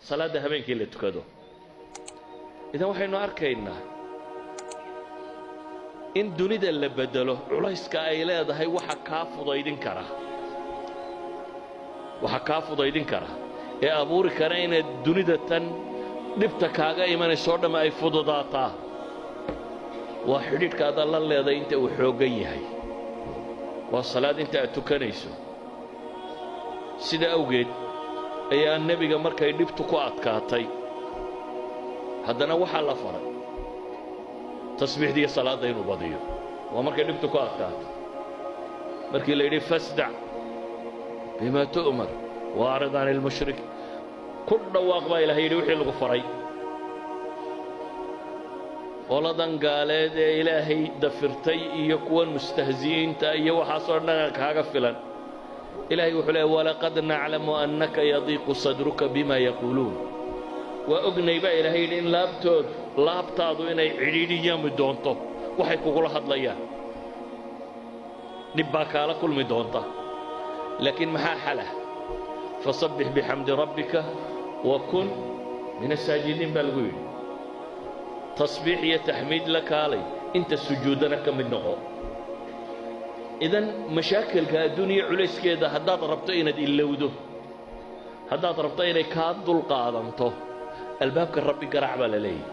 Salaadda habeenkii la tukado. Idan waxaynu arkaynaa in dunida la beddelo culayska ay leedahay waxa kaa fudaydin kara, waxa kaa fudaydin kara ee abuuri kara inaad dunida tan dhibta kaaga imanayso o dhamm ay fududaataa waa xidhiidhka aad Alla leedahay inta uu xooggan yahay, waa salaad inta aad tukanayso. Sida awgeed ayaa nebiga markay dhibtu ku adkaatay haddana waxaa la faray tasbiixdiiyo salaadda inuu badiyo. Waa markay dhibtu ku adkaatay, markii la yidhi: "فاصدع بما تؤمر وأعرض عن المشركين." Ku dhawaaq baa Ilahay yidhi wixii lagu faray. Qoladan gaaleed ee Ilaahay dafirtay iyo kuwan mustahzi'iinta iyo waxaasoo dhan kaaga filan. Ilahay wuxuu leey: "ولقد نعلم أنك يضيق صدرك بما يقولون." Waa ognay baa Ilaahay yidhi in laabtoodu, laabtaadu inay cidhiidhiyami doonto waxay kugula hadlayaan, dhib baa kaala kulmi doonta, laakiin maxaa xala? "فسبح بحمد ربك وكن من الساجدين" baa lagu yidhi. Tasbiix iyo taxmiid la kaalay, inta sujuuddana ka mid noqo. Idan mashaakilka adduunya culayskeeda haddaad rabto inaad ilowdo, haddaad rabto inay kaa dul qaadanto, albaabka Rabbi garaac baa la leeyahy.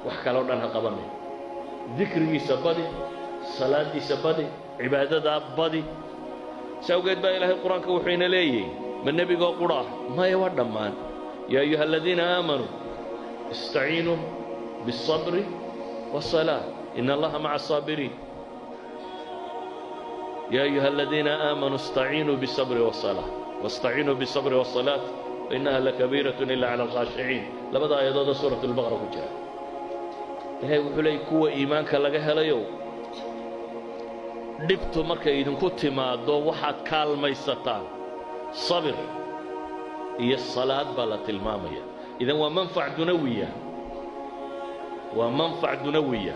Wax kaloo dhan ha qabanay, dikrigiisa badi, salaaddiisa badi, cibaadadaa badi. Si awgeed baa Ilaahay Qur-aanka wuxuu ina leeyahy, ma nebigoo qura ah? Maya, waa dhammaan. يا أيها الذين آمنوا استعينوا بالصبر والصلاة إن الله مع الصابرين. يا أيها الذين آمنوا استعينوا بالصبر والصلاة واستعينوا بالصبر والصلاة وإنها لكبيرة إلا على الخاشعين. Labada aayadooda Suurat Albaqara ku jira, Ilahay wuxuu leeyay: kuwa iimaanka laga helayow, dhibtu markay idinku timaaddo waxaad kaalmaysataan sabir iyo salaad baa la tilmaamaya. Idan waa manfac dunawiya, waa manfac dunawiya,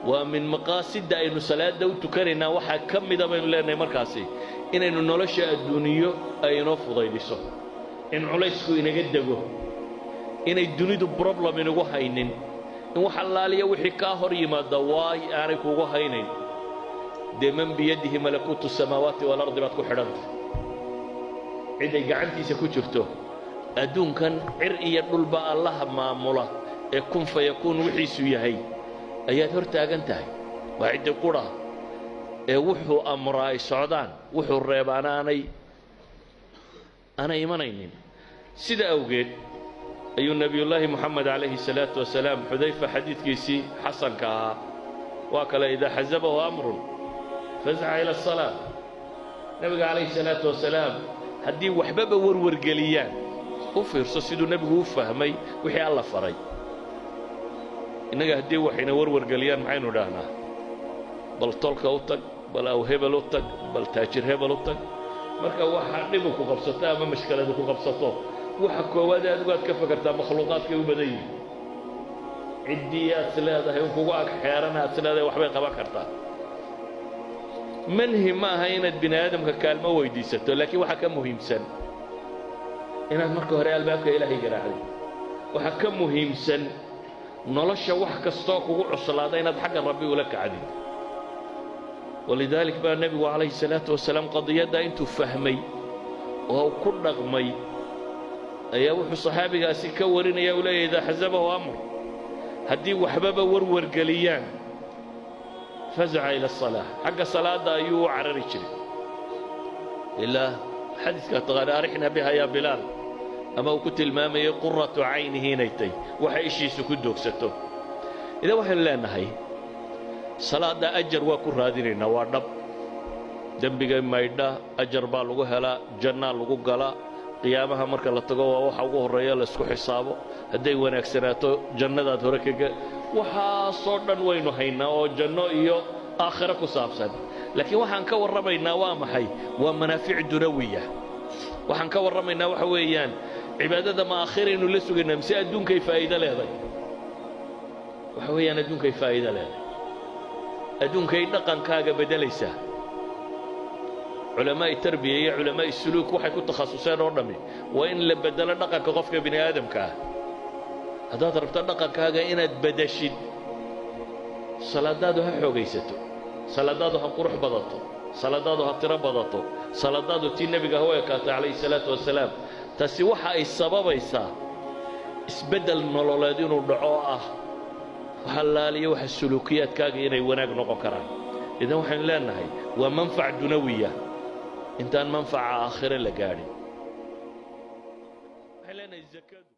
waa min maqaasidda aynu salaadda u tukanaynaa. Waxaa ka mida baynu leenahay markaasi inaynu nolosha adduuniyo ay inoo fudaydiso, in culaysku inaga dego, inay dunidu problem inagu haynin, in wax allaaliya wixii kaa hor yimaada waay aanay kugu haynayn. Dee من بيده ملكوت السماوات والأرض baad ku xidhantay, ciday gacantiisa ku jirto adduunkan cir iyo dhulba, Allaha maamula ee kun fayakuun wixiisu yahay ayaad hor taagan tahay. Waa ciddii qura ee wuxuu amraa ay socdaan, wuxuu reebaana aanay imanaynin. Sida awgeed ayuu Nebiyullaahi Moxamed calayhi salaatu wasalaam, Xudayfa xadiidkiisii xasanka ahaa waa kale: "إذا حزبه أمر فزع إلى الصلاة." Nebiga calayhi salaatu wasalaam haddii waxbaba warwargeliyaan, u fiirso siduu nebigu u fahmay wixii Alla faray. Innaga haddii waxayna warwargeliyaan maxaynu idhaahnaa? Bal tolka u tag, bal aw hebel u tag, bal taajir hebel u tag. Marka waxa dhibu ku qabsato ama mashkaladu ku qabsato, waxa koowaad adigu aad ka fakartaa makhluuqaadkay u badan yihin, ciddii aad is leedahay un kugu ag xeeran, aad is leedahay waxbay qaban kartaa. Manhi ma aha inaad bini aadamka kaalmo weydiisato, laakiin waxaa ka muhiimsan inaad marka hore albaabka Ilaahay garaacday. Waxaa ka muhiimsan nolosha wax kastoo kugu cuslaada inaad xagga Rabbi ula kacdid. ولذلك baa nebigu calayhi salaatu wasalaam qadiyaddaa intuu fahmay oo ku dhaqmay ayaa wuxuu saxaabigaasi ka warinaya uu leeyahy: "إذا حزبه أمر", haddii waxbaba warwargeliyaan, "فزع إلى الصلاة", xagga salaadda ayuu u carari jiray. Ilaa xadiidkaa taqaana "أرحنا بها يا بلال", ama uu ku tilmaamayay قرة عينه inay tay waxa ishiisu ku doogsato. Idan waxaynu leenahay salaadda ajar waa ku raadinaynaa, waa dhab. Dembigay maydha, ajar baa lagu helaa, jannaa lagu galaa. Qiyaamaha marka la tago waa waxa ugu horreeya laysku xisaabo. Hadday wanaagsanaato jannadaad hore kaga, waxaasoo dhan waynu haynaa oo janno iyo aakhiro ku saabsan. Laakiin waxaan ka warramaynaa waa maxay? Waa manaafic dunawiya. Waxaan ka warramaynaa waxa weeyaan, cibaadada ma aakhiraynu la sugaynaa mise adduunkay faa'iido leeday? Waxa weeyaan adduunkay faa'iido leeday, adduunkay dhaqankaaga beddelaysaa. Culamaa'i tarbiya iyo culamaa'i suluuk waxay ku takhasuseen oo dhammi waa in la beddelo dhaqanka qofka bini aadamka ah. Haddaad rabto dhaqankaaga inaad beddeshid, salaadaadu ha xoogaysato, salaadaadu ha qurux badato, salaadaadu ha tiro badato, salaadaadu tii nebiga ha u ekaato calayhi salaatu wasalaam. Taasi waxa ay sababaysaa isbeddel nololeed inuu dhaco oo ah waxalaaliyo waxa suluukiyaadkaaga inay wanaag noqon karaan. Idan waxaynu leenahay waa manfac dunawiya intaan manfaca aakhire la gaadhin. Waxaan leenahay zakadu